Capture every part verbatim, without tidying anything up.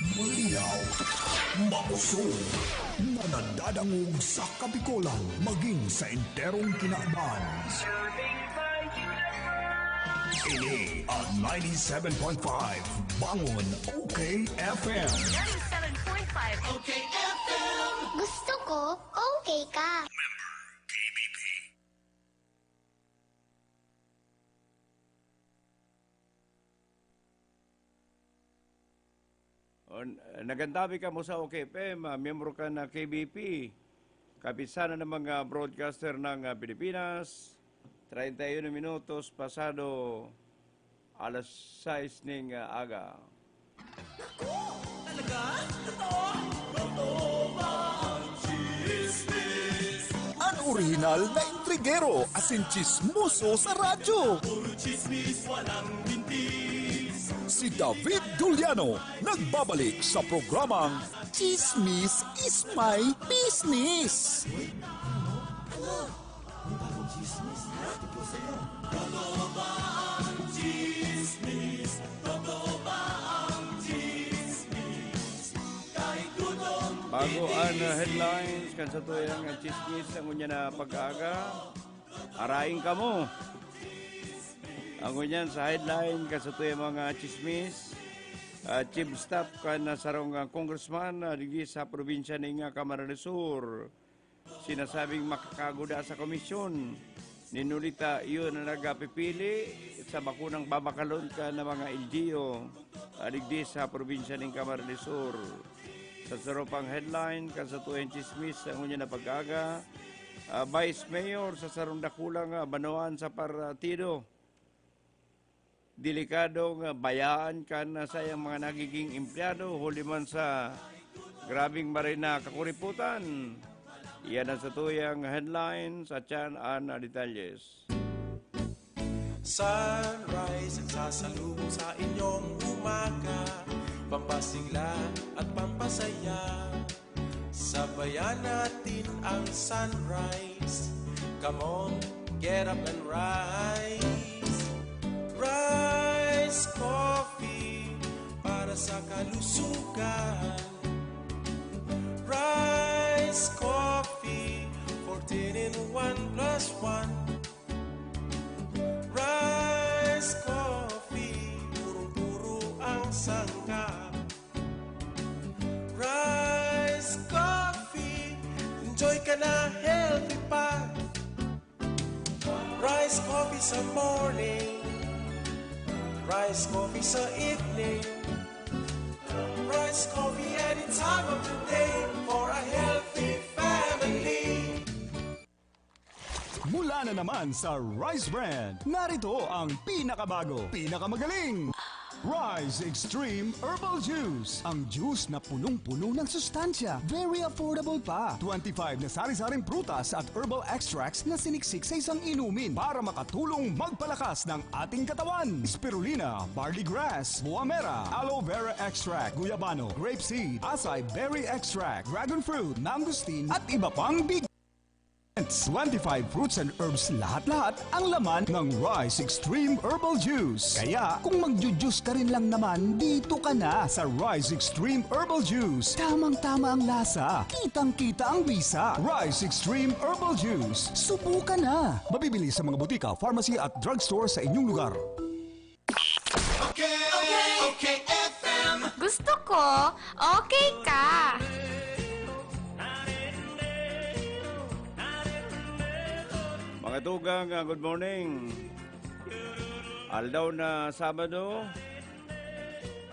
Malinaw, makusog, na nadadangog sa Kabikolan maging sa enterong kinaban. Ini ang ninety-seven point five Bangon O K F M. Ninety-seven point five O K F M. Gusto ko, okay ka. On, nagantabi kamo sa O K F M, ah, miyembro kan K B P, Kapisanan ng mga Broadcaster ng, ah, Pilipinas, treinta y uno minutos pasado alas sais ning, ah, aga. Talaga? Totoo? Totoo ba ang chismis? An orihinal na intrigero asin chismoso sa radyo. Puro chismis, walang mintis. Si David Duliano, nagbabalik sa programang Chismis is my business. Bago ang, uh, headlines kan satuyang, uh, chismis, ang unya na pag-aga, araing kamo. Ang ngunyan sa headline kan satuyang mga chismis, uh, chief staff kan, uh, sarong, uh, congressman, uh, digdi sa probinsya ning, uh, Camarines Sur. Sinasabing makakaguda sa komisyon. Ninulita, iyon ang nagpipili sa bakunang babakalon kan mga L G U, ah, digdi sa probinsya ning Camarines Sur. Sa saro pang headline, kan satuyang chismis sa ngunyan na pag-aga, ah, Vice Mayor sa sarong dakulang, ah, banwaan sa partido. Delikadong, ah, bayaan kan, ah, saiyang mga nagiging empleyado huli man sa grabeng maray na kakuriputan. Iyan ang satuyang headlines, at yan ang, ah, detalyes. Sunrise ang sasalubong sa inyong umaga, pampasigla at pampasaya. Sabayan natin ang sunrise. Come on, get up and rise. Rise Coffee para sa kalusugan. Rise Coffee, fourteen in one plus one. Rice Coffee, purong-puro ang sangkap. Rice Coffee, enjoy ka na, healthy pa. Rice Coffee sa morning, Rice Coffee sa evening, Rice Coffee any time of the day for a healthy family. Mula na naman sa Rice Brand, narito ang pinakabago, pinakamagaling, Rice Extreme Herbal Juice. Ang juice na punong-puno ng sustansya, very affordable pa. Twenty-five na sari-saring prutas at herbal extracts na siniksik sa isang inumin para makatulong magpalakas ng ating katawan. Spirulina, barley grass, buamera, aloe vera extract, guyabano, grape seed, acai berry extract, dragon fruit, mangosteen, at iba pang big Twenty-five fruits and herbs lahat-lahat ang laman ng Rice Extreme Herbal Juice. Kaya, kung magju-juice ka rin lang naman, dito ka na sa Rice Extreme Herbal Juice. Tamang-tama ang lasa, kitang-kita ang bisa. Rice Extreme Herbal Juice. Subukan na! Mabibili sa mga botika, pharmacy at drugstore sa inyong lugar. Okay, okay, okay, F M. Gusto ko, okay ka. Mga tugang, ah, good morning. Aldaw na Sabado,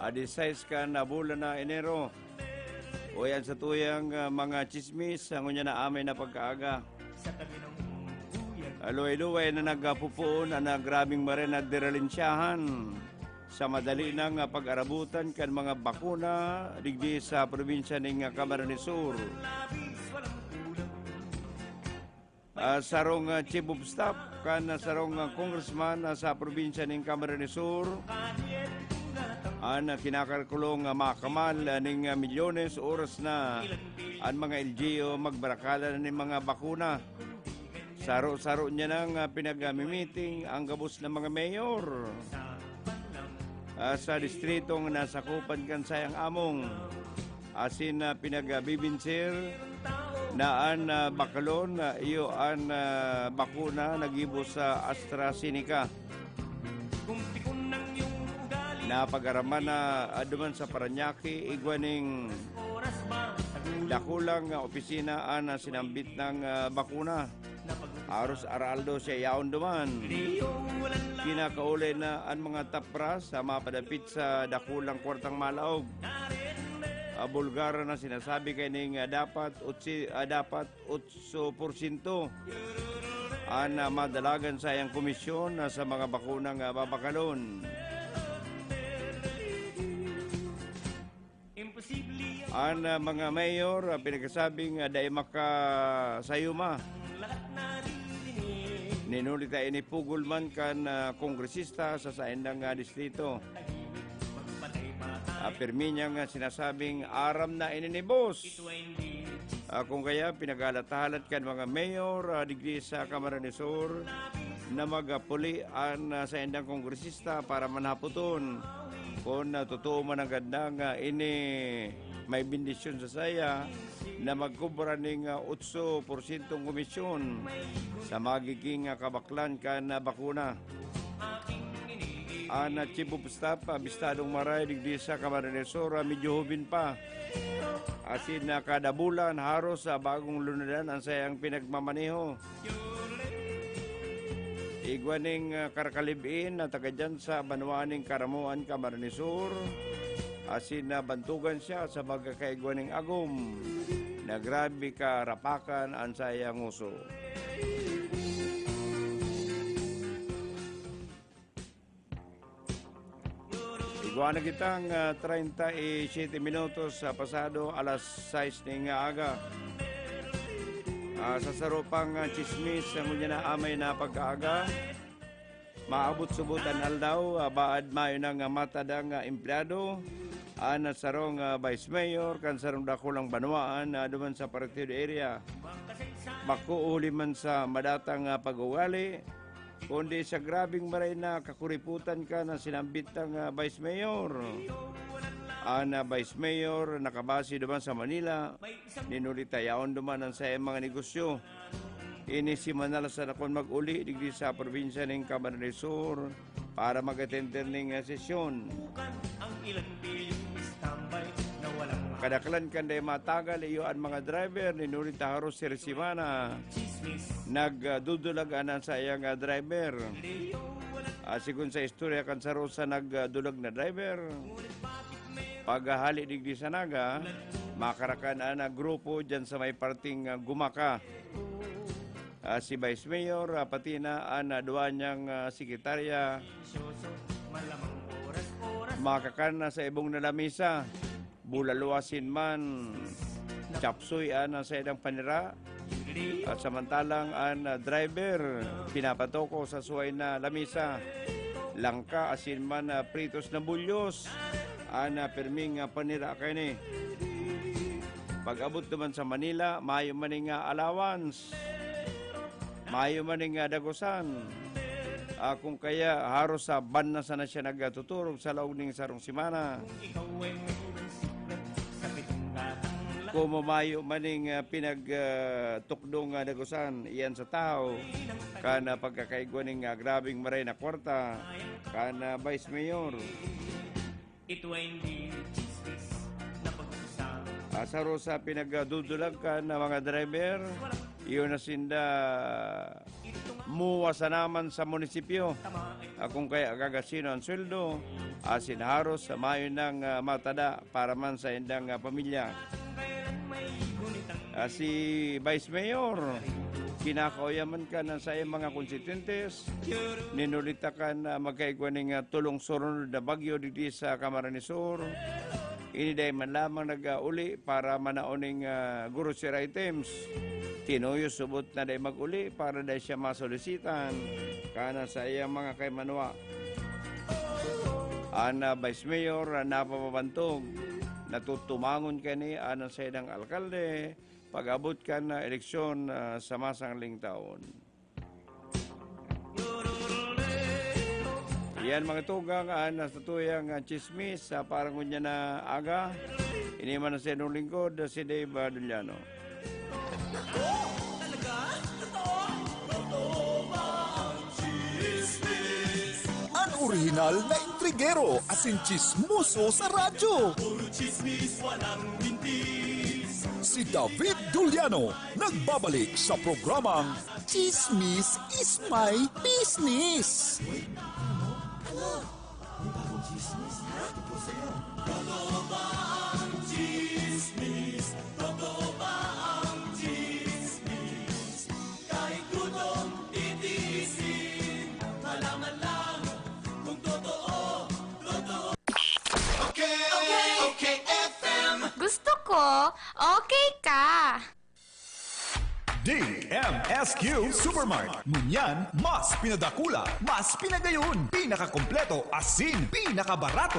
ah, disais ka na bulan na Enero. Uyan sa tuyang, ah, mga chismis, ang unya na amay na pagkaaga. Aluway-luway na nagkapupuon an, ah, grabeng maray na deralensyahan sa madali nang, ah, pag-arabutan kan mga bakuna digdi sa probinsya ning, ah, Camarines Sur. Ah, sarong, ah, chief of staff kan, ah, sarong, ah, congressman, ah, sa probinsya ning Camarines Sur, an, ah, kinakalkulong, ah, makamal, ah, ning, ah, milyones oras na an mga L G U magbarakalan nin mga bakuna. Saro-saro niya nang, ah, pinagmimiting ang gabos na mga mayor. ah, sa distritong nasakupan kan sayang among, asin na pinagbibinsir na an, ah, bakalon, ah, iyo an, ah, bakuna na gibo sa AstraZeneca. Napagaraman na, ah, duman sa Parañaque, igwa ning dakulang, ah, opisina an, ah, sinambit nang, ah, bakuna. Aros aral daw siya yaon duman. Kinakaulay na an mga tapras sa mapadapit sa dakulang kwartang malaog. Ah, bulgar na sinasabi kaining, ah, dapat utsi-, ah, dapat otso porsyento an, ah, madalagan sa iyang komisyon na sa mga bakunang, ah, babakalon. An, ah, mga mayor, ah, pinagkasabing, ah, dai makasayuma. Ninuli ta ini pugol man kan, ah, kongresista sa saindang, ah, distrito. Ah, pirmi niyang, ah, sinasabing aram na ini ni boss. Ah, kung kaya, pinaghalat-halat kan mga mayor, ah, digdi sa Camarines Sur na magpuli an, ah, saindang kongresista para manhapoton kun, ah, totoo man ang ganda nga ini may bendisyon sa saya na magkubra ning, ah, otso porsyentong komisyon sa magiging, ah, kabaklan kan, ah, bakuna. An, ah, Chief of Staff, ah, bistadong maray digdi sa Camarines Sur, ah, medyo hubin pa. Asin na kada bulan, haros sa bagong lunadan an sayang pinagmamaneho. Igwa ning, ah, karakalib-in na taga dyan sa banwa ning Caramoan, Camarines Sur. Asin na bantugan siya sa pagkakaigwa ning agom na grabe karapakan an sayang oso. Igwa na kitang, ah, treinta y siete minutos sa pasado alas sais ning aga. Ah, sa saro pang, ah, chismis, ah, ngunyan na amay na pagkaaga. Maabot subot an aldaw, ah, baad mayo nang, ah, matadang, ah, empleyado. An, ah, sarong, ah, vice mayor, kan sarong dakulang banwaan na duman sa partido area. Bako huli man sa madatang, ah, pag-ugali, kundi sa grabeng maray na kakuriputan kan sinambit tang, ah, Vice Mayor. An, ah, Vice Mayor nakabase duman sa Manila, ninulitayaon duman an saiyang mga negosyo. Ini si Manal sa dakon mag-uli digdi sa probinsya ning Camarines Sur para mag-attend ning, ah, sesyon. Kadaklan kan dai matagal iyo an mga driver, ninuli ta haros sir semana nagdudulag an saiyang, ah, driver. Ah, sigon sa istorya kan saro sa nagdulag na driver, paghahali digdi sa Naga, makarakan an, ah, grupo diyan sa may parting, ah, Gumaka. Ah, si Vice Mayor, ah, pati na an, ah, duwa niyang, ah, sekretarya, makakan na sa ibong na lamesa. Bulalo asin man, chapsuy an, ah, saindang panira. At samantalang an, ah, driver, pinapatoko sa suway na lamesa. Langka asin man, ah, pritos na bulyos. An, ah, pirming, ah, panira kaini. Pag-abot naman sa Manila, mayo man ning, ah, allowance. Mayo man ning, ah, dagosan. Ah, kung kaya, haros sa ban na sana siya nagtuturog sa laog ning sarong semana. Kung mamayo man ning, ah, pinag, ah, tukdong, ah, dagosan, iyan sa tao, kan, ah, pagkakaigwa ning, ah, grabeng maray na kwarta, kan, ah, Vice Mayor. Ito ay hindi chismis na pag-usapan. Asaro sa pinagdudulag kan mga driver, iyo na sinda muwa sa naman sa munisipyo. Akong kaya gagasino ang sweldo, asin haros sa mayo nang, ah, matada para man sa indang, ah, pamilya. Ah, si Vice Mayor, kinakauyaman ka ng sa iyang mga konstituyentes, ninulita ka na magkaigwa ning, ah, tulong surunod na bagyo digdi sa Camarines Sur. Ini dai man lamang nag-uli para manaon ning, ah, grocery items. Tinuyo subot na dai mag-uli para dai siya masolisitan kana sa iyang mga kaimanwa. An, ah, Vice Mayor, ah, napapabantog, natutumangon kani an saindang alkalde pag-abot kan, ah, eleksyon, ah, sa masangling taon. Yan, mga tugang, an sa tuyang, ah, chismis sa parang ngunyan na aga. Ini man ang sa inyong lingkod, si Dave, ah, Duliano. An orihinal na intrigero asin chismoso sa radyo. Si David Duliano nagbabalik sa programang Chismis is my business. Gusto ko, okay ka. D M S Q Supermart. Ngunyan, mas pinadakula, mas pinagayon, pinakakompleto, asin pinakabarato.